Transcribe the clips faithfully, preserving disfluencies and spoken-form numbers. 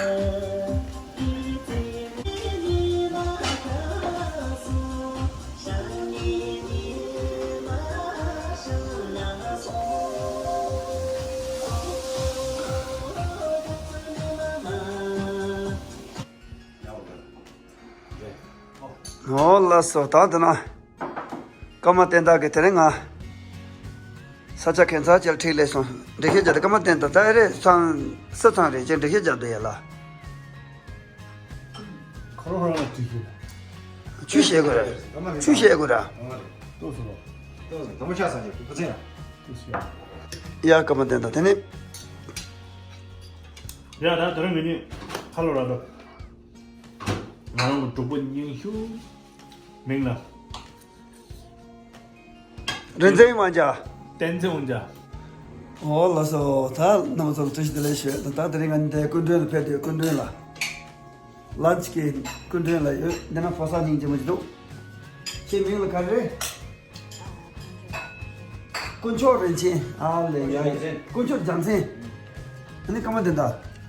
ཨོ་ལགས་སོ། ད་འདི་ན་ཀརྨ་བསྟན་དར་གྱིས་དེ་རིང་ང་ས་ཆ་ཁྱད་མཚར་ཅིག་ལ་འཁྲིད་སླེབས་སོང་། འགྲེལ་བཤད་རྒྱག་དུས་ཀརྨ་བསྟན་དར་ད་ཨེ་རེད་ཚང་སུ་ཚང་རེད་ཅེས་འགྲེལ་བཤད་རྒྱག་འདོད་ཡ་ལ། ཁོ་རང་རང་ལ་དྲིས་ཤོག་ཆུ་བཤད་དགོས་ར། ཆུ་བཤད་དགོས་ར། ཏོག་ཙམ་རོ། ཏོག་ཙམ་དམ་ཆ་ས་ཆ་གི་ཕུ་ཚན་ར། ཏོག་ཙམ་ཡ། ཡ་ཀརྨ་བསྟན་དར་དེ་ནི། ཡ་ད་དེ་རིང་ངེད་གཉིས་ཁ་ལོ་ར་འགྲོ། ང་རང་གི་གྲོགས་པོ་རྙིང་ཤོས་མིང་ལ། རིན་འཛིན་དབང་རྒྱལ། བསྟན་འཛིན་དབང་རྒྱལ། ཨོ་ལགས་སོ། ད་རྣམ་པ་ཚོར་བཀྲ་ཤིས་བདེ་ལེགས་ཞུ། ད་ད་དེ་རིང་ང་གཉིས་དེ་སྐུ་མགྲོན་ལ་ཕེབས་དུས་སྐུ་མགྲོན་ལ། ལན་ཆི་གི་སྐུ་མགྲོན་ལ་ཡོད། འདི་ན་ཕོ་གསར་སྙིང་རྗེ་མོ་ཅིག་འདུག་ཁྱེད་མིང་ལ་ག་རེ་རེད། དཀོན་མཆོག་རིན་ཆེན། ཨ་ལེ་ཡ། དཀོན་མཆོག་རྒྱལ་མཚན། ཨ་ནི་ཀརྨ་བསྟན་དར།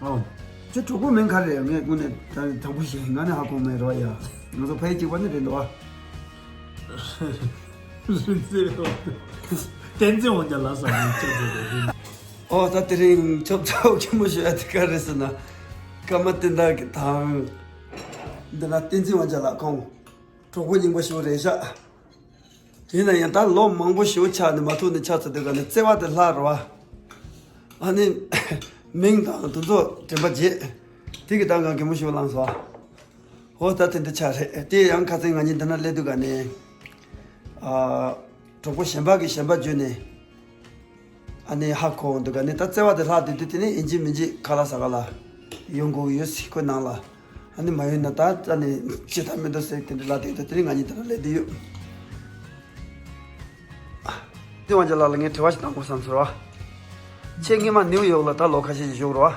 ཨོ། ཁྱོད་གྲོགས་པོ་མིང་ག་རེ་རེད། ངས་དངོས་གནས་དྲང་པོ་བཤད་ང་ནི་ཧ་གོ་མེད་རོ་ཡ། ང་ཚོ་ཕ་ཡུལ་གཅིག་པ་ནི་རེད་འདུག་ཨ། བསྟན་འཛིན་དབང་རྒྱལ་ལགས་སམ་ནི་ཁྱོད་ཚོ་རེད། ཨོ་ད་དེ་རིང་ཆོབ་ཚ་བོ་གད་མོ་ཤོར་ཡ་དེ་ག་རེ་ཟེར་ན། ཀརྨ་བསྟན་དར་གྱི་དང་། འདི་ན་བསྟན་འཛིན་དབང་རྒྱལ་ལགས་ཁོང་གྲོགས་པོ་རྙིང་པ་ཞིག་རེད་ཤག་དེ་ཡིན་ན་ཡང་ད་ལོ་མང་པོ་ཞིག་ཆགས་ནས་མ་ཐུག་ནས་ཆགས་ཚར་དུས་ག་ནས་བརྩེ་བ་དེ་ལྷག་རེད་བ། ཨ་ནི་མིང་དང་དེ་ཚོ་དྲན་པ་བརྗེད། དེ་གི་ད་ང་གད་མོ་ཞིག་བླངས་སོང་། ཨོ་ད་དེ་འདྲ་ཆགས་རེད། དེ་ཡང་ཁ་སང་ང་གཉིས་འདི་ན་སླེབས་དུས་ག་ནས། ཨ། གྲོགས་པོ་གཞན་པ་གིས་གཞན་པ་བརྗོད་ནས། ཨ་ནི་ཧ་གོ་འདུག་ག་ནས་ད་བརྩེ་བ་དེ་ལྷག་དུས་དུས་དེ་ནས་ཡིན་གཅིག་མིན་གཅིག་ཁ་ལག་ཟ་ག་ལ་ཡོང་དགོས་ཡོད་སྲིད་ཁོ་ནང་ལ། ཨ་ནི་མ་ཡོང་ན་ད་ད་ནི་ཅི་ད་མི་འདུག་ཟེར་དེ་འདྲ་ལ་དེ་དུས་དེ་ནས་ང་གཉིས་དེ་ལ་སླེབས་དུས་ཡོད། དེ་དབང་རྒྱལ་ལགས་ལ་ངས་དྲི་བ་ཞིག་བཏང་དགོས་བསམ་སོང་ར། ཁྱེད་སྔོན་མ་ནིའུ་ཡོག་ལ་ད་ལོ་ཁ་ཤས་ཤིག་བཞུགས་ར།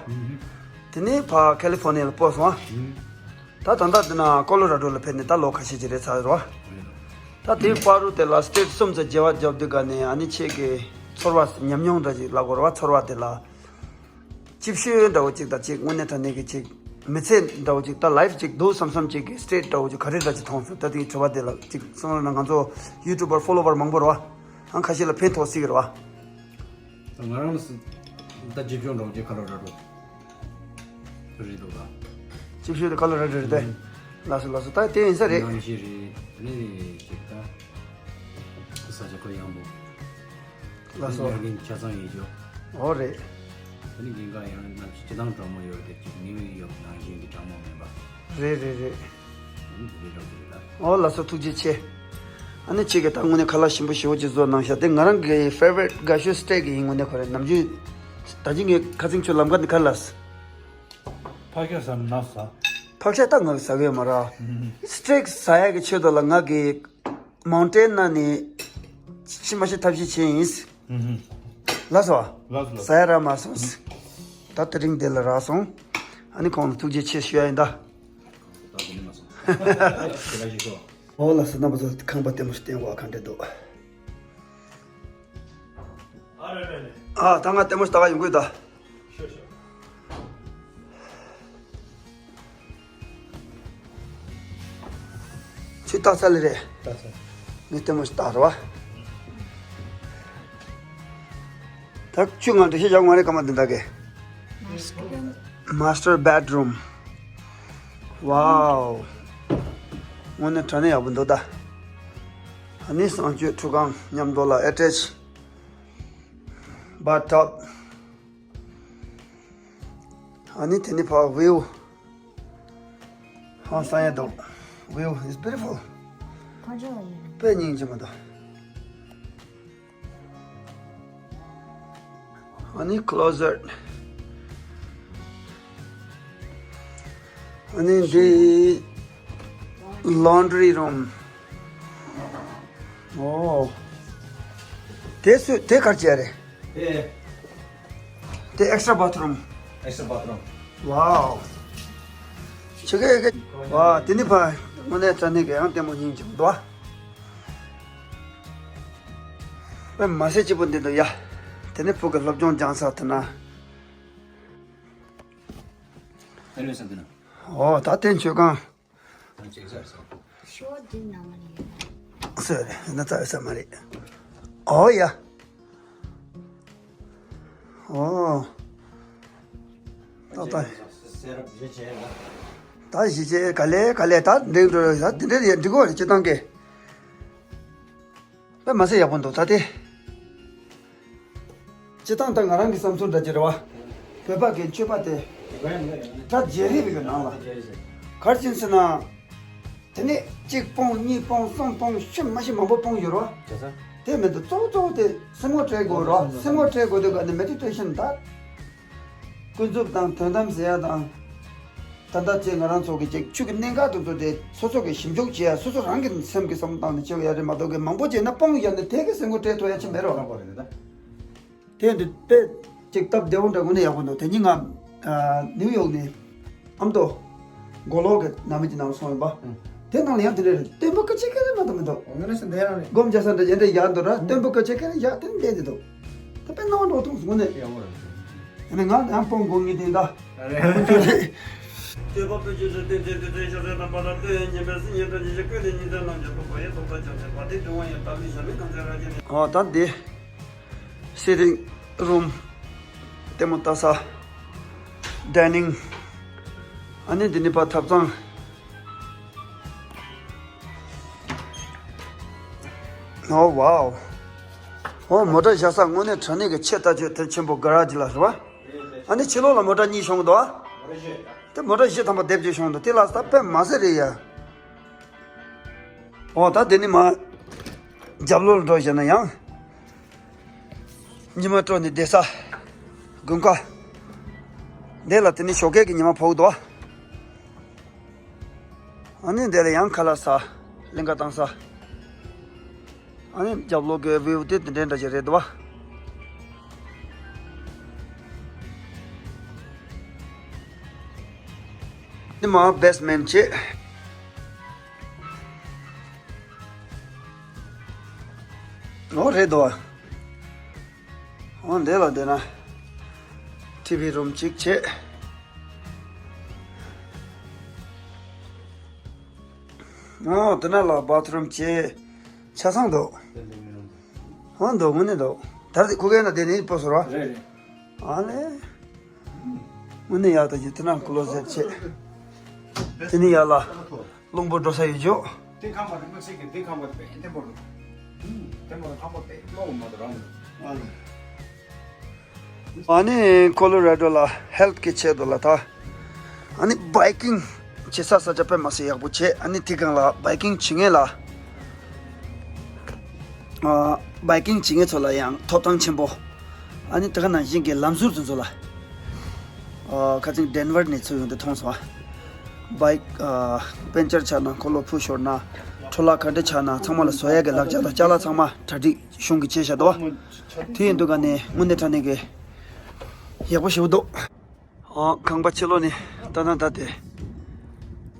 དེ་ནས་ཕར་ཁ་ལི་ཧྥོ་ནི་ཡ་ལ་སྤོས་སོང་ཨ། ད་ད་ལྟ་འདི་ན་ཀོ་ལོ་ར་ཌོ་ལ་ཕེབས་ནས་ད་ལོ་ཁ་ཤས་ཅིག་རེད་ཚར་རོ། ད་དེའི་བར་དུ་དེ་ལ་སི་ཊེ་ཊི་གསུམ་ཙམ་བརྗེ་བ་བརྒྱབ་དུས་ག་ནས་ཨ་ནི་ཁྱེད་ཀྱི་ཚོར་བ་ཉམས་མྱོང་འདྲ་ཅིག་ལབ་དགོས་རེད་བ། ཚོར་བ་དེ་ལ་ཅིབ་ཤོད་འདྲ་བོ་ཅིག་དང་ཅིག་དངོས་གནས་དྲང་གནས་ཀྱི་ཅིག་མི་ཚེ་འདྲ་བོ་ཅིག་ད་ལའིཕ་ཅིག་འདུག་བསམ་བསམ་ཅིག་གི་སི་ཊེ་ཊི་འདྲ་བོ་ཅིག་ག་རེ་འདྲ་ཅིག་མཐོང་སོང་། ད་དེའི་དྲི་བ་དེ་ལ་ཅིག་གསུངས་ན་ང་ཚོ་ཡུ་ཊུབ་པར་ཕོ་ལོ་ཝར་མང་པོ་རེད་བ། ཨང་ཁ་ཤས་ལ་ཕན་ཐོགས་སྲིད་ཀྱི་རེད་བ། ང་རང་ལ་ད་ཅིབ་ཤོད་འདྲ་བོ་ཅིག་ཁ་ལོ་ར་ཌོ། རེད་འདུག་ལ། ཅིབ་ཤོད་དེ་ཁ་ལོ་ར་ཌོ་རེད་དེ། ལགས་སོ་ལགས་སོ། ད་དེ་ཡིན་ས་རེད། གནམ་གཤིས་རེད། དེ་ནས་ཅིག་ད་ས་ཆ་ཁོ་ཡངས་པོ། ལགས་སོ། དེ་ནས་ཉ་རྒན་ཆ་ཚང་ཡིན་ཅོ། ཨོ་རེད། དེ་ནས་རྒན་ག་ཡང་གནམ་གཤིས་སྤྱི་བཏང་གྲང་མོ་ཡོད་དེ་ཅིག་ནིའུ་ཡོག་ནང་བཞིན་གྱི་གྲང་མོ་མེད་པ། རེད་རེད་རེད། ཨོ་ལགས་སོ་ཐུགས་རྗེ་ཆེ། ཨ་ནི་ཁྱེད་ཀྱིས་ད་དངོས་གནས་ཁ་ལག་ཞིམ་པོ་ཞེ་པོ་ཅིག་བཟོ་གནང་ཤག་དེ་ང་རང་གི་ཕེ་ཝ་རི་ཊི་དགའ་ཤོས་སི་ཊེག་ཡིན། དངོས་གནས་ཁོ་རེ་ནམ་རྒྱུན་ད་ཅི་ངས་ཁ་སང་ཁྱོད་ལམ་ཁ་འདི་ཁ་ལགས། ཕག་ཤ་ཟ་ན་ཟ། ཕག་ཤ་ད་ང་ཟ་གི་ཡོད་མ་ར། སི་ཊེག་ཟ་ཡ་གི་ཆེད་དུ་ལ་ང་གི་མའུན་ཊེན་ནང་ནས་ཕྱི་མ་ཤི་ཐབས་ཤེས་བྱས་ཡིན། ལགས་སོ། ལགས་སོ། ཟ་ཡ་རག་མ་སོང་། ད་དེ་རིང་འདི་ལ་རག་སོང་། ཨ་ནི་ཁོང་ལ་ཐུགས་རྗེ་ཆེ་ཞུ་ཡ་ཡིན་ད། ད་དེ་ནི་མ་སོང་། དེ་ལ་ཞིག་སོ། ཨོ་ལགས་སོ། རྣམ་པ་ཚོ་ཁང་པ་ལྟད་མོ་ཞིག་བསྟན་དགོས་ག་འདྲ་འདུག་ཨ་ད་ང་ལྟད་མོ་ཞིག་ལྟ་ག་ཡོང་གི་ཡོད་ད། ཁྱོད་ལྟ་ཚར་ལེ་རེད། ལྟ་ཚར། ངས་ལྟད་མོ་ཞིག་ལྟ་རེད་བ། ད་ཁྱོད་ང་འདྲི་ཤེས་བྱ་ངོ་རེ་ཀ་མ་འདི་འདྲ་གི། Master bedroom. Wow. དངོས་གནས་དྲང་གནས་ཡག་པོ་འདུག་ད། ཨ་ནི་གསང་སྤྱོད་ཁྲུས་ཁང་མཉམ་དུ་ལ་ཨེ་ཊེཆ་བྷ་ཐ་ཊོབ། ཨ་ནི་དེ་ནི་ཕར་བིའུ། ཧང་སང་ཡ་འདུག View is beautiful. དཔེ་སྙིང་རྗེ་མོ་འདུག་ཨ་ནི་ཁི་ལོ་ཟེཊ། ཨ་ནི་འདི་ལོན་ཌི་རི་རུམ། ཨོ། དེ་སུ་དེ་ག་རེ་བྱས་རེད། དེ། དེ་ཨེག་སི་ཊྲ་བྷ་ཐི་རུམ། ཨེག་སི་ཊྲ་བྷ་ཐི་རུམ། ཝའོ། ཆེ་གེ་གེ། ཝ། དེ་ནི་ཕ། དངོས་གནས་དྲང་གནས་ཀྱི་ཡང་ལྟད་མོ་སྙིང་རྗེ་མོ་འདུག་ཨ། དཔེ་མ་སྲིད་སྐྱིད་པོ་འདི་འདུག་ཡ། དེ་ནི་བུ་གི་སློབ་སྦྱོང་སྦྱང་ས་དེ་ན། ཨ་ལོས་ས་འདི་ན། ཨོ་ད་བསྟན་ཆོས་ཁང་། ད་ཅིག་ཟེར་སོང་། ཤོ་འདི་ན་མ་རེད། ཟེར་ན་ཙ་ས་མ་རེད། ཨོ་ཡ། ཨོ། ད་ད། ད་གཞིས་བྱེས་ག་ལེ་ག་ལེ་ད་འགྲིག་འགྲོ་ཡ་དེ་འདྲ་ཡ་འགྲིག་གོ་རེད་སྤྱི་བཏང་གི། དཔེ་མ་ཟད་ཡག་པོ་འདུག་ད་དེ། སྤྱི་བཏང་ད་ང་རང་གི་བསམ་ཚུལ་འདྲ་ཅིག་རེད་བ། བོད་པ་གི་སྤྱོད་པ་དེ། ད་བརྗེ་རེས་བི་གི་ནང་ལ། གར་ཅིན་སི་ན། དེ་ནས་གཅིག་སྤོང་གཉིས་སྤོང་གསུམ་སྤོང་ཤི་མ་ཤི་མང་པོ་སྤོང་ཡོད་རེད་བ། དེ་མི་འདུག་གཙོ་བོ་གཙོ་བོ་དེ་སེམས་ངོ་སྤྲད་དགོས་རེད་བ་སེམས་ངོ་སྤྲད་དགོས་དུས་ག་ནས་མེ་ཌི་ཊེ་ཤན་ད། ཀུན་རྫོབ་དང་དོན་དམ་ཟེར་ཡ་དང་། ད་ལྟ་ཅེས་ང་རང་ཚོ་གི་ཅིག་ཆོས་ཀྱི་གནད་འགག་དེ་ཚོ་དེ་སོ་སོ་གི་ཞིབ་འཇུག་བྱེད་ཡ་སོ་སོ་རང་གི་སེམས་ཀྱི་བསམ་བློ་བཏང་ནས་བྱེད་ཡ་རེད་མ་གཏོགས་གི་མང་པོ་བྱས་ན་སྤོང་ཡ་ནི་དེ་གི་སེམས་ངོ་སྤྲད་ཐུབ་ཡ་ཅིག་མེད་རོགས། དེ་འདི་དཔེ་ཅིག་སྟབས་བདེ་བོ་འདྲ་དངོས་གནས་ཡག་པོ་འདུག་དེ་ཉིན་ང་ནིའུ་ཡོག་ནས་ཨ་མདོ་མགོ་ལོག་གི་ནང་མི་གྱི་ནང་སོང་ཡོད་པ། དེ་ནང་ལ་ཡང་དེ་འདྲ་རེད་སྟོན་པ་སྐུ་ཆེ་ཁེ་རེ་མ་གཏོགས་མི་འདུག་དངོས་གནས་སུ་འདི་ཡང་རེད། སྒོམ་རྒྱག་ས་འདྲ་ཡན་འདྲ་ཡག་འདུག་ར་སྟོན་པ་སྐུ་ཆེ་ཁེ་རེ་ཡག་དེ་འདྲ་འདི་འདུག་ད་དཔེ་སྣང་བ་འགྲོ་ཐུབ་སོང་ནས། ཡག་པོ་རེད། ཨ་ནི་ང་ཡང་སྤོང་དགོས་ངེས་དེ་འདྲ། ཨ་རེད། ཁོ་ཚོ་རེད། སྟོན་པ་ཕལ་ཆེར་ཚེ་བརྟན་ཚེ་བརྟན་ཚེ་ཤ་ཚེ་རྣམ་པ་ལ་ལྟོས་ཉན་པའི་སྲིད་ཉན་དང་ཉན་ཞིང་ཀུན་ནས་ཉིན་མཚན་རྣམས་ཀྱི་ཐོག་པ་ཡི་ཐོག་པ་ཅན་ཚེ་བ་དེ་དུང་བ་ཡི་ལྟ་བུའི་ཞྭ་མི་གང་ཚེ་ར་ཅན། ཨོ་ད་འདི། སི་ཊིང་རུམ། ལྟད་མོ་ལྟ་ས། ཌའི་ནིང་། ཨ་ནི་འདི་ནི་པ་ཐབ་ཚང་། ཨོ་ཝའོ། ཨོ་མོ་ཊ་བཞག་ས་དངོས་གནས་དྲང་གནས་ཀྱི་ཆེ་ལྟ་སྤྱོད་དེ་ཆེན་པོ་ག་ར་ཅི་ལ་རེད་བ། ཨ་ནི་ཕྱི་ལོགས་ལ་མོ་ཊ་གཉིས་ཤོང་གི་འདུག་ཨ། དེ་མོ་ཊ་བཞི་ཐམ་པ་སྡེབ་གཅིག་ཤོང་འདུག་དེ་ལ་ས་དཔེ་མ་སྲིད་རེད་ཡ། ཨོ་ད་དེ་ནི་མ། རྒྱབ་ལོགས་ལ་འགྲོ་བཞག་ན་ཡང་། ཉི་མ་དྲོ་ནས་བསྡད་ས། དགུན་ཁ། འདི་ལ་དེ་ནི་ཞོགས་ཀས་ཀྱི་ཉི་མ་ཕོག་འདུག་ཨ། ཨ་ནི་འདི་ལ་ཡང་ཁ་ལག་ཟ། གླིང་ག་བཏང་ས། ཨ་ནི་རྒྱབ་ལོགས་ཀྱི་བིའུ་དེ་དེ་འདྲའི་འདྲ་ཞིག་རེད་འདུག་བ། འདི་མ་བེ་སི་མེན་ཊི་བྱས། ཨོ་རེད་འདུག་བ། ཨོ་འདི་ལ་བསྡད་ན། ཊི་ཝི་རུམ་གཅིག་བྱས། ཨོ་དེ་ན་ལ་བཱ་ཐི་རུམ་བྱས། ཆ་ཚང་འདུག་ཨོ་འདུག་དངོས་གནས་འདུག་ད་རེས་ཁུ་གེ་ན་དེ་ནས་སྤོ་སོར་བ། རེད་རེད། ཨ་ལེ། དངོས་གནས་ཡག་ད་ཅི་དེ་ན་ཀུ་ལོ་ཟེར་བྱས། དེ་ནས་ཡར་ལ། རླུང་བུ་འགྲོ་ས་ཡོད་ཅོག་དེ་ཁང་པ་དེ་དམིགས་བསལ་གྱི་དེ་ཁང་པ་དེ་བརྟན་པོ་འདུག་དེ་མོ་ཁང་པ་དཔེ་ཀློག་མ་འདུག་རང་འདུག་ཨ་ནི་ཁོ་ལོ་ར་ཌོ་ལ་ཧེལ་ཐི་གི་ཆེད་དུ་ལ་ད། ཨ་ནི་བྷའི་ཀིང་བྱེད་ས་ས་ཆ་དཔེ་མ་སྲིད་ཡག་པོ་བྱས་ཨ་ནི་དེ་གང་ལ་བྷའི་ཀིང་བྱེད་མཁན་ལ། བྷའི་ཀིང་བྱེད་མཁན་ཚོ་ལ་ཡང་ཐོབ་ཐང་ཆེན་པོ། ཨ་ནི་དེ་ག་ནང་བཞིན་གྱི་ལམ་ཟུར་དེ་ཚོ་ལ། ཨ་ཁ་ཚིག་ཌེན་ཝར་ནས་ཚུར་ཡོང་དུས་མཐོང་སོང་ཨ། བྷའིཀ་ཨ་པན་ཅར་ཆགས་ན་འཁོར་ལོ་ཕུ་ཤོར་ན། འཕྲོ་བརླག་ག་འདྲ་ཆགས་ན་ཚང་མ་ལ་བཟོ་ཡ་གི་ལག་ཆ་དང་ཅ་ལག་ཚང་མ་གྲ་སྒྲིག་གཞུང་གིས་བྱས་བཞག་འདུག་ཨ། དེ་ཡིན་དུས་ག་ནས་དངོས་གནས་དྲང་གནས་ཀྱི་ཡག་པོ་ཞེ་པོ་འདུག་ཨ་ཁང་པ་ཕྱི་ལོགས་ནས་ལྟ་ན་ལྟ་དེ་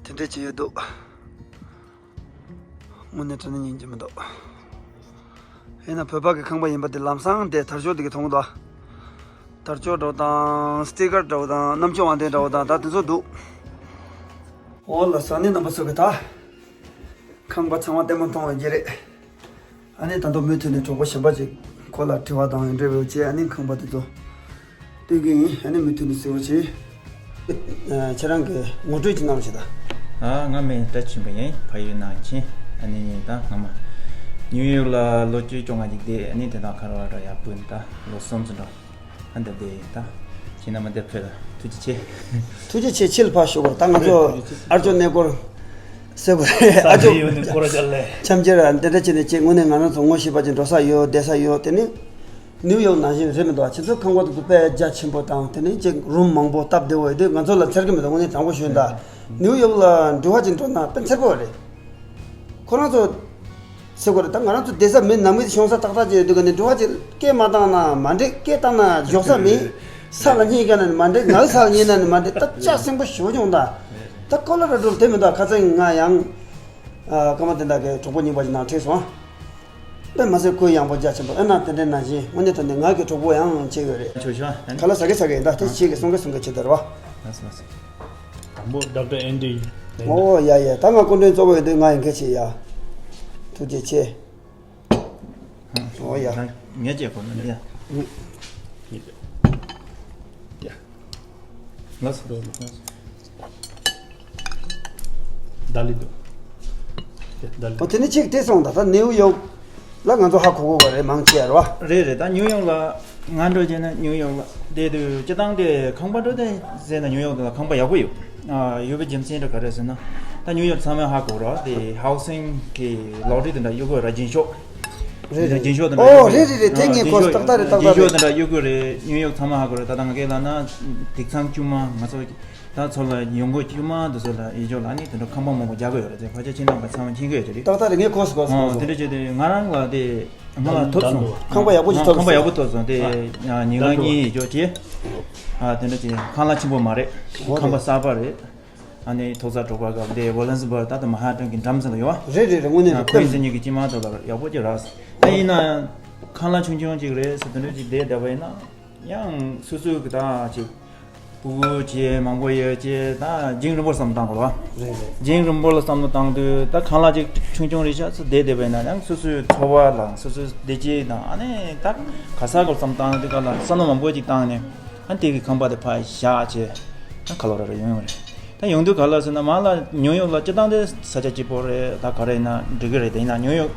དེ་འདྲ་བྱས་ཡོད་འདུག་དངོས་གནས་དྲང་གནས་སྙིང་རྗེ་མི་འདུག་ཡིན་ན་བོད་པ་གི་ཁང་པ་ཡིན་པ་དེ་ལམ་སང་དེ་དར་ལྕོག་དེ་གི་མཐོང་གི་འདུག་དར་ལྕོག་འདྲ་བོ་དང་སི་ཊི་ཀར་འདྲ་བོ་དང་རྣམ་ཅོག་དབང་ལྡན་འདྲ་བོ་དང་ད་དེ་ཚོ་འདུག་འོ་ལགས་སོ་ཨ་ནི་རྣམ་པ་ཚོ་གི་ད་ཁང་པ་ཚང་མ་ལྟད་མོ་མཐོང་བའི་རྗེས་རེད། ཨ་ནི་ད་དུང་མུ་མཐུད་ནས་གྲོགས་པོ་གཞན་པ་ཅིག་ཁོ་ལ་དྲི་བ་དང་འབྲེལ་བའི་ཆེད་ཨ་ནི་ཁང་པ་དེ་ཚོ་སྟོན་གྱི་ཡིན། ཨ་ནི་མུ་མཐུད་ནས་གཟིགས་རོགས་གྱིས། ཨ་ཁྱེད་རང་གི་ངོ་སྤྲོད་ཅིག་གནང་རོགས་བྱེད་ད། ཨ་ང་མིང་བཀྲ་ཆེན་པོ་ཡིན། ཕ་ཡུལ་ནང་ཆེན། ཨ་ནི་ད་སྔ་མ་ནིའུ་ཡོག་ལ་ལོ་བཅུ་བཅོ་ལྔ་ཅིག་བསྡད། ཨ་ནི་དེ་དང་ཁ་རོ་བ་འགྲོ་ཡག་པོ་ཡིན། ད་ལོ་གསུམ་ཙམ་འགྲོ། ཨ་འདི་བསྡད་ཡིན་ད། ཁྱེད་རྣམ་པ་འདིར་ཕེབས་ལ་ཐུགས་རྗེ་ཆེ། ཐུགས་རྗེ་ཆེ། ཕྱི་ལ་ཕར་ཞོག་གོ་ད་ང་ཚོ་ཨ་ཅོ་གནས་སྐོར་ཟེར་དགོས་རེད། ཨ་ཅོ་ཡོད་ནི་སྐོར་རྒྱག་ལས། འཆམ་འཆར་འདི་འདྲ་བྱས་ནས་ཅིག་དངོས་གནས་ང་རང་ཚོ་ངོ་ཤེས་པ་ཅིག་འགྲོ་ས་ཡོད་བསྡད་ས་ཡོད། དེ་ནི་ནིའུ་ཡོག་ནང་བཞིན་རེད་མི་འདུག་ཁྱེད་ཚོ་ཁང་པ་དེ་ཚོ་དཔེ་རྒྱ་ཆེན་པོ་དང་དེ་ནི་ཅིག་རུམ་མང་པོ་སྟབས་བདེ་བོ་ཡོད་དུས་ང་ཚོ་ལ་འཚེར་གི་མི་འདུག་དངོས་གནས་དྲང་པོ་ཞུ་ཡིན་ད། ནིའུ་ཡོག་ལ་འགྲུལ་བ་ཅིག་འགྲོ་ན་དཔེ་འཚེར་པོ་རེད། ཁོ་རང་ཚོ་ཟེར་དགོས་རེད། ད་ང་རང་ཚོ་བསྡད་ས་མི་ནང་མི་ཤོང་ས་ཏག་ཏག་ཅིག་ཡོད་དུས་ག་ནས་འགྲུལ་བ་ཅིག་སྐད་མ་བཏང་ན་མ་འགྲིག་སྐད་བཏང་ན་ཞོགས་ས་མི་ས་ལ་ཉལ་ག་ན་ནི་མ་འགྲིག་ངའི་ས་ལ་ཉལ་ན་ནི་མ་འགྲིག་ད་ལྕགས་སྲིན་པོ་ཞེ་པོ་བྱུང་ད། ད་ཀོ་ལོ་ར་ཌོ་དེ་མི་འདུག་ཁ་སང་ང་ཡང་ཨ་ཀརྨ་བསྟན་དར་གྱི་གྲོགས་པོ་རྙིང་པ་ཅིག་ནང་ཁྲིད་སོང་། དཔེ་མ་ཟད་ཁོའི་ཡང་པོ་རྒྱ་ཆེན་པོ་ཨེ་ན་དེ་འདྲའི་ནང་བཞིན་དངོས་གནས་ཐོག་ནས་ང་གི་གྲོགས་པོ་ཡང་བྱེད་ཡོད་རེད། ཁ་ལག་ཟ་གི་ཟ་གི་ཡིན་ད་དེ་ཞིག་གི་གསུང་གི་གསུང་གི་བྱེད་དར་བ། ལགས་སོ་ལགས་སོ། བུ་ཌོག་ཊར་ཨེན་ཌི། ཨོ་ཡ་ཡ། ད་ང་སྐུ་མགྲོན་གཙོ་བོ་ཡིན་དུས་ང་ཡིན་མཁན་ཆེ་ཡ། ཐུགས་རྗེ་ཆེ། ཨོ་ཡ། ངས་བྱས་གོ་ནི་ཡ། ཡ། ལགས་སོ། ལགས་སོ། ད་ལི་འདུག་ད་ལི། ཨོ་དེ་ནི་གཅིག་དེ་སོང་ད། ད་ནེའུ་ཡོག་ལ་ང་ཚོ་ཧ་གོ་གོ་བ་རེད། མང་ཆེ་ར་བ། རེད་རེད། ད་ནེའུ་ཡོག་ལ་ང་འགྲོ་བྱས་ན་ནེའུ་ཡོག་ལ་བསྡད་དུས་སྤྱི་བཏང་དེ་ཁང་པ་འགྲོ་དེ་ཟེར་ན་ནེའུ་ཡོག་དེ་ལ་ཁང་པ་ཡག་པོ་ཡོད། ཨ་ཡོད་པའི་རྒྱུ་མཚན་དེ་ག་རེ་ཟེར་ན། ད་ནེའུ་ཡོག་ཚང་མས་ཧ་གོ་ར། དེ་ཧའུ་སིང་གི་ལོ་ཊ་རི་དེ་འདྲ་གཡུག་དགོས་ར། རྒྱུན་ཤོག་རེད་རེད། རྒྱུན་ཤོག་དེ་འདྲ་ཨོ་གཡུག་དགོས་རེད་རེད་རེད། དེ་ཨ་ངས་གོ་རྒྱུན་ཤོག་ཏག་ཏག་རེད། ཏག་ཏག་རྒྱུན་ཤོག་རེད། དེ་འདྲ་གཡུག་དགོས་རེད། ནེའུ་ཡོག་ཚང་མས་ཧ་གོ་ར། ད་ད་ང་གའི་ལ་ན་དེབ་ཚང་དཀྱུས་མ་ང་ཚོ་ད་ཚོ་ལ་ཡོང་སྒོ་དཀྱུས་མ་དེ་ཚོ་ལ་ཡིད་འཇོག་ལ་ནི་དེ་འདྲ་ཁང་པ་མང་པོ་རྒྱག་གི་ཡོད་རེད། དེ་ཕལ་ཆེར་ཁྱེད་རྣམ་པ་ཚང་མ་མཁྱེན་གི་ཡོད་ཀྱི་རེད། ཏག་ཏག་རེད། ངས་གོ་སོང་གོ་སོང་གོ་ཨ་སོང་། དེ་འདྲ་བྱས་ཏེ་ང་རང་ལ་དེ་ང་ལ་ཐོབ་སོང་། ཁང་པ་ཡག་པོ་ཞིག་ཨ་ཐོབ་ཁང་པ་ཡག་སོང་། པོ་ཐོབ་སོང་། དེ་ཨ་ཉིན་གང་གཉིས་ཡིད་འཇོག་བྱས། ཨ་དེ་འདྲ་བྱས་ཁང་གླ་ཆེན་པོ་མ་རེད། ཨོ་ཁང་པ་རེད། གསར་པ་རེད། ཨ་ནི་ཐོག་ས་གྲོགས་པ་ག་དེ་ཝོ་ལན་སི་བར་ད་ལྟ་མ་ཧ་ཏན་གྱི་འགྲམ་ཚོ་ལ་ཡོད་བ། རེད་རེད་རེད། དངོས་གནས་རེད། ཁོའི་སེམས་ཉིད་ཀྱི་སྐྱེས་མ་ཐོག་ལ་ཡག་པོ་ཅིག་རག་སོང་། ད་ཡིན་ན་ཁང་གླ་ཆུང་ཆུང་ཅིག་རེད་ཟེར། དེ་འདྲ་ཅིག་བསྡད་བསྡད་པ་ཡིན་ན་ཡང་སོ་སོའི་གི་ད་ཅིག་སྤུ་གུ་བྱས་མང་པོ་ཡོད་ཅེས་ད་འཇིང་རིང་པོར་བསམ་བློ་བཏང་དགོས་ལ། རེད་རེད། འཇིང་རིང་པོ་ལ་བསམ་བློ་བཏང་དུས་ད་ཁང་གླ་ཅིག་ཆུང་ཆུང་རེད་ཤག་ཚོ་བསྡད་བསྡད་པ་ཡིན་ན་ཡང་སོ་སོའི་འཚོ་བ་ལ་སོ་སོའི་བདེ་སྐྱིད་དང་ཨ་ནི་ད་ག་ས་གོ་བསམ་བཏང་དུས་ག་ལ་བསམ་བློ་མང་པོ་ཅིག་བཏང་ནས། ཨ་དེ་གི་ཁང་པ་དེ་ཕར་བཞག་བྱས་ཨ་ཁ་ལོ་ར་ར་ཡོང་ཡོང་རེད། ད་ཡོང་དུས་ག་ལ་ཟེར་ན་མ་ལ་ཉོ་ཡོང་ལ་སྤྱི་བཏང་དེ་ས་ཆ་སྐྱིད་པོ་རེད། ད་ག་རེ་ཡིན་ན་འགྲིག་གི་རེད། དེ་ཡིན་ན་ཉོ་ཡོང་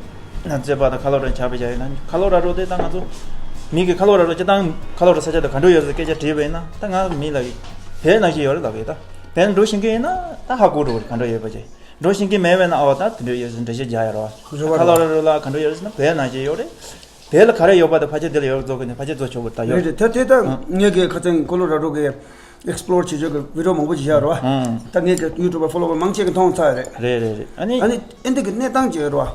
ན་རྩེ་པ་ད་ཁ་ལོ་ར་ཆགས་པའི་བྱ་ཡིན་ན་ཁ་ལོ་ར་རོ་དེ་ད་ང་ཚོ་མི་གི་ཁ་ལོ་ར་རོ་སྤྱི་བཏང་ཁ་ལོ་ར་ས་ཆ་དེ་ག་འགྲོ་ཡོད་ཟེར་སྐད་ཆ་དྲིས་པ་ཡིན་ན་ད་ང་མི་ལ་བས་ན་ཞིག་ཡོད་རེད་ལབ་གི། ད་བས་ན་འགྲོ་ཤེས་ཀྱི་ཡིན་ན་ད་ཧ་གོ་འགྲོ་གི་རེད། ག་འགྲོ་ཡོད་པ་ཅེ་འགྲོ་ཤེས་ཀྱི་མེད་པས་ན་ཨ་བ་ད་དེ་འགྲོ་ཡོད་ཟེར་འགྲེལ་བཤད་རྒྱག་ཡ་རོ། ཁ་ལོ་ར་རོ་ལ་ག་འགྲོ་ཡོད་ཟེར་ན་བས་ན་ཞིག་ཡོད་རེད། དེ་ལ་ག་རེ་ཡོད་པ་དང་ཕལ་ཆེར་དེ་ལ་ཡོད་རྫོགས་ཀྱི་ནས་ཕལ་ཆེར་རྫོགས་ཆོག་པར་ད་ཡོད། རེད་རེད། དེ་དེ་ལྟར་ཨང་། ངེད་ཀྱི་ཁ་སང་ཀོ་ལོ་ར་ཌོ་གི་ཨེགས་པི་ལོར་བྱེད་ཆོག་གི་བི་ཌིའོ་མང་པོ་ཞིག་བཞག་རོ། ཨང་། ད་ངེད་ཀྱི་ཡུ་ཊུབ་པ་ཕོ་ལོ་ཝར་མང་ཆེ་གི་མཐོང་ཚར་རེད། རེད་རེད་རེད། ཨ་ནི། ཨ་ནི་ཨེ་འདི་གི་གནས་སྟངས་ཅིག་ཡོད་རོ།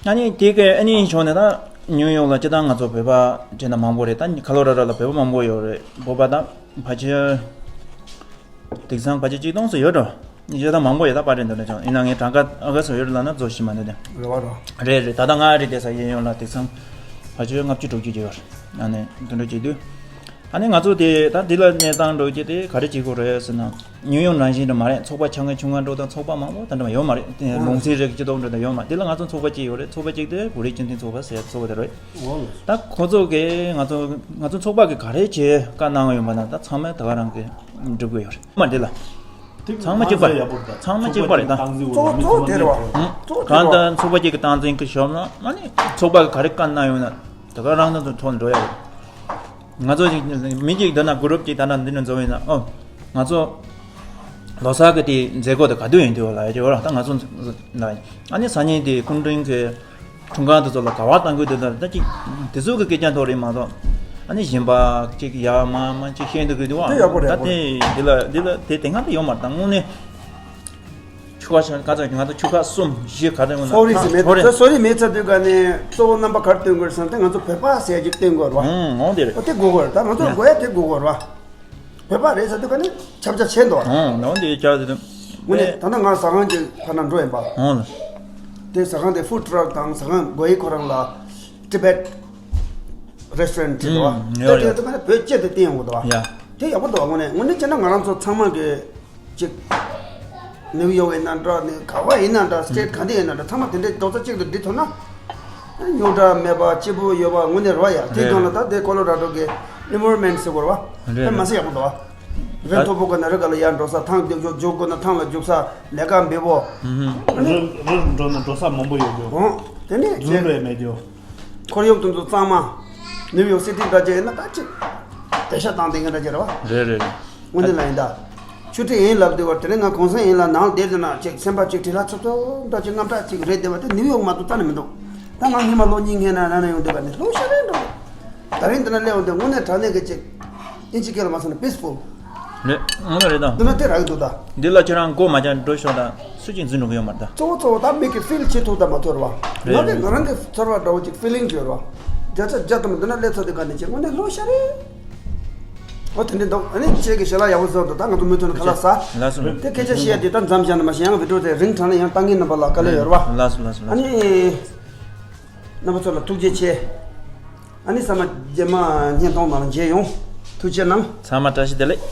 ཨ་ནི་དེ་གི་ཨ་ནི་ཕྱོགས་ནས་ད་ཉུའུ་ཡོག་ལ་སྤྱི་བཏང་ང་ཚོ་བོད་པ་དྲན་ན་མང་པོ་རེད། ད་ཁ་ལོ་ར་ར་ལ་བོད་པ་མང་པོ་ཡོད་རེད། བོད་པ་ད་ཕལ་ཆེར། དེང་སང་ཕལ་ཆེར་གཅིག་སྟོང་ཙམ་ཡོད་འགྲོ། ཡོད་ད་མང་པོ་ཡོད་ད་པར་དེ་འདོན་ན་ཅང་ཡིན་ན་ངས་གྲངས་ཀ་ཨ་ག་སོ་ཡོད་ལ་ན་རྫོགས་ཤི་མ་འདོད་དེ། རེད་བ་རོ། རེད་རེད། ད་ལྟ་ང་རེད་དེ་ས་ཡིན་ཡོང་ལ་དེང་སང་ཕལ་ཆེར་ལྔ་བཅུ་དྲུག་ཅུ་ཅིག་ཡོད་རེད། ཨ་ནི་དེ་འདྲ་བྱེད་དུས། ཨ་ནི་ང་ཚོ་དེ་ད་འདི་ལ་གནས་སྟངས་འགྲོ་རྒྱུ་དེ་ག་རེ་བྱེད་དགོས་རེད་ཟེར་ན། ཉུང་ཉུང་ནང་བཞིན་དུ་མ་རེད། ཚོགས་པ་ཆ་ངེ་ཆུང་ང་འགྲོ་དང་ཚོགས་པ་མང་པོ་ད་འདྲ་ཡོད་མ་རེད། དེ་ལུང་ཚན་རེ་གི་སྤྱི་ཚོགས་འགྲོ་དང་ཡོད་མ་རེད། འདི་ལ་ང་ཚོ་ཚོགས་པ་གཅིག་ཡོད་རེད། ཚོགས་པ་གཅིག་དེ་བོད་རིགས་སྤྱི་མཐུན་ཚོགས་པ་ཟེར་ཚོགས་པ་དེ་རེད། ད་ཁོ་ཚོ་གིས་ང་ཚོ་ང་ཚོ་ཚོགས་པ་གི་ག་རེ་བྱེད་བཀའ་གནང་ཡོད་པ་ན་ད་ཚང་མས་ད་ག་རང་གི་འགྲུབ་གི་ཡོད་རེད། མ་འདི་ལ་ཚང་མ་གཅིག་པ་རེད། ཚང་མ་གཅིག་པ་རེད་ད། གཙོ་བོ་གཙོ་བོ་དེ་རེད་བ། གཙོ་བོ་དེ་གང་རེད་ལྟར་ཚོགས་པ་གཅིག་གི་སྟངས་འཛིན་གྱི་ཞོར་ན་ཨ་ནི་ཚོགས་པ་གི་ག་རེ་བཀའ་གནང་ཡོད་ན་ད་ག་རང་ཚོ་ཐོག་ནས་འགྲོ་ཡ་རེད། ང་ཚོ་ཅིག་མི་གཅིག་འདི་ན་གུ་རུབ་ཅིག་ད་ན་འདི་ནས་འཛོམས་ཡིན་ན་ཨོ། ང་ཚོ་ལོ་གསར་གི་དེ་མཛད་སྒོ་དེ་ག་དུས་ཡིན་དུས་ལ་ཡ་ཅིག་ཨོ་ལ་ད་ང་ཚོ་ལ་ཨ་ནི་སང་ཉིན་དེ་སྐུ་མགྲོན་གྱི་འཁྲུངས་སྐར་དེ་ཚོ་ལ་ག་བ་བཏང་དགོས་དེ་ལྟར་ད་ཅིག་དེ་ཚོ་གི་སྐད་ཆ་ཐོག་རེད་མ་གཏོགས་ཨ་ནི་གཞན་པ་ཅིག་ཡ་མ་མ་ཅིག་ཤེས་འདུག་གི་འདུག་ཨ། དེ་ཡག་པོ་རེད། ད་དེ་འདི་ལ་འདི་ལ་དེ་དེ་སྔ་དེ་ཡོད་མ་རེད། ད་དངོས་གནས། ཆུ་ཁ་ཤང་ཀ་ཙང་ང་ཚོ་ཆུ་ཁ་གསུམ་བཞི་ག་རེ་ཡོང་ན་ཚོགས་རིགས་སུ་མེད་ཚོགས་རིགས་ད་ཚོགས་རིགས་མེད་ཚར་དུས་ག་ནས་གཙོ་བོ་རྣམ་པ་ག་རེ་སྟོན་དགོས་རེད་ཟེར་ན་ད་ང་ཚོ་བོད་པ་ཟེར་ཅིག་སྟོན་དགོས་རེད་བ། ཨང་འོང་དེ་རེད། ཨོ་དེ་དགོས་དགོས་རེད། ད་ང་ཚོ་ཡ་དགོས་ཡ་དེ་དགོས་དགོས་རེད་བ། བོད་པ་རེད་ཟེར་དུས་ག་ནས་ཁྱབ་ཆ་ཆེ་འདུག་བ། ཨང་འོང་དེ་ཡ་ཆ་དེ་དུ། དངོས་གནས་ད་ལྟ་ང་ཟ་ཁང་ཅིག་ཕར་ན་འགྲོ་ཡིན་པ། ཨང་ལ། དེ་ཟ་ཁང་དེ་ཧྥུཌ་ཊྲག་དང་ཟ་ཁང་སྒོ་ཡི་ཁོ་རང་ལ་ཊི་བེཊ་རེ་སི་ཊོ་རེན་ཊི་འདུག་བ། ཨང་ཡོད་དེ་ཡོད། དེ་ག་ནས་བོད་སྐད་དུ་བསྟན་ཡོང་གི་འདུག་བ། ཡ། དེ་ཡག་པོ་འདུག་བ། དངོས་གནས་དངོས་གནས་བྱས་ན་ང་རང་ཚོ་ཚང་མ་གི་ཅིག་ནིའུ་ཡོག་ཡིན་ན་འདྲ་ནི་ག་བ་ཡིན་ན་འདྲ་སི་ཊེ་ཊི་ག་འདི་ཡིན་ན་འདྲ་ཚང་མ་དེ་འདྲའི་རྡོག་རྩ་གཅིག་ཏུ་སྒྲིལ་ཐུབ་ན། རྙོག་དྲ་མེད་པ་སྐྱིད་པོ་ཡོད་པ་དངོས་གནས་རེད་བ་ཡ། དེའི་སྒང་ལ་ད་དེ་ཀོ་ལོ་ར་ཌོ་གི་ཨེན་ཝའི་རོན་མེན་ཊི་ཟེར་དགོས་རེད་བ། རེད། དེ་མ་ཟད་ཡག་པོ་འདུག་བ། རི་མཐོ་པོ་ག་ན་རི་ག་ལ་ཡར་འགྲོ་ས་ཐང་རྒྱུག་ཆོག་རྒྱུག་དགོས་ན་ཐང་ལ་རྒྱུག་ས་ལས་ཀ་འབེལ་པོ། རི་རི་འགྲོ་ན་འགྲོ་ས་མང་པོ་ཡོད་རྒྱུ། འོང་དེ་ནས་རྫུན་རེད་མེད་རྒྱུ། ཁོར་ཡུག་དེ་ཚོ་གཙང་མ། ནིའུ་ཡོག་སི་ཊི་འདྲ་ཅིག་ཡིན་ན་ད་ཅིག་དེ་ཤ་བཏང་བསྡད་མཁན་འདྲ་ཅིག་རེད་བ། རེད་རེད་རེད། དངོས་གནས་ལ་ཡིན་ད། ཆུ་ཁྲི་ཡིན་ལབ་དུས་བར་དེ་རིང་ང་གུང་སེང་ཡིན་ལ་ནང་བསྡད་དུས་ན་ཅིག་སེམས་པ་ཅིག་བྲེལ་བ་ཚབ་ཚུབ་འདྲ་ཅིག་དངངས་སྐྲག་ཅིག་རེད་བསྡད་པ་དེ་ནིའུ་ཡོག་མ་གཏོགས་རྩ་ནས་མི་འདུག་ད་ང་སྔོན་མ་ལོ་གཉིས་སྔོན་ན་ན་ན་ཡོང་དུས་ག་ནས་ལྷོད་ཤ་རེད་འགྲོ། ད་རིང་འདི་ན་སླེབས་འོང་དུས་དངོས་གནས་དྲང་གནས་ཀྱི་ཅིག་ཨིན་ཇི་སྐད་ལ་མ་སོང་ན་པིས་ཕུལ། རེད། ངོ་མ་རེད་ད། འདི་ན་དེ་རག་གི་འདུག་ད། འདི་ལ་ཁྱེད་རང་མགོ་མ་བརྒྱབ་འགྲོ་ཤོག་ད་སུ་གཅིག་འཛིན་འགྲོ་གི་ཡོད་མ་རེད་ད། གཙོ་བོ་གཙོ་བོ་ད་མི་གི་ཕིལ་བྱེད་ཐུབ་ད་མ་ཐུབ་རེད་བ། རེད་ང་གི་རེད། ང་རང་གི་ཚོར་བ་འདྲ་བོ་ཅིག་ཕི་ལིང་ཅིག་ཡོད་རེད་བ། བརྒྱ་ཆ་བརྒྱ་ཐམ་པ་འདི་ན་སླེབས་ཚར་དུས་ག་ནས་ཅིག་དངོས་གནས་ལྷོད་ཤ་རེད། ཨོ་དེ་འདྲ་འདུག་ཨ་ནི་ཁྱེད་ཀྱི་ཞལ་ལག་ཡག་པོ་བཟོས་འདུག་ད་ང་ཚོ་མུ་མཐུད་ནས་ཁ་ལག་ཟ། ལགས་སོ། དེ་སྐད་ཆ་བཤད་ཡ་དེ་ད་མཚམས་བཞག་ན་མ་ཤེས། ཡང་བི་ཌིའོ་དེ་རིང་དྲགས་ན་ཡང་ལྟ་མཁན་རྣམ་པ་ལ་དཀའ་ལས་ཡོད་རེད་བ། ལགས་སོ་ལགས་སོ་ལགས་སོ། ཨ་ནི། རྣམ་པ་ཚོ་ལ་ཐུགས་རྗེ་ཆེ། ཨ་ནི་ཚང་མ་རྗེས་མ་བརྙན་ཐུང་ནང་ལ་མཇལ་ཡོང་། ཐུགས་རྗེ་གནང་། ཚང་མ་བཀྲ་ཤིས་བདེ་ལེགས།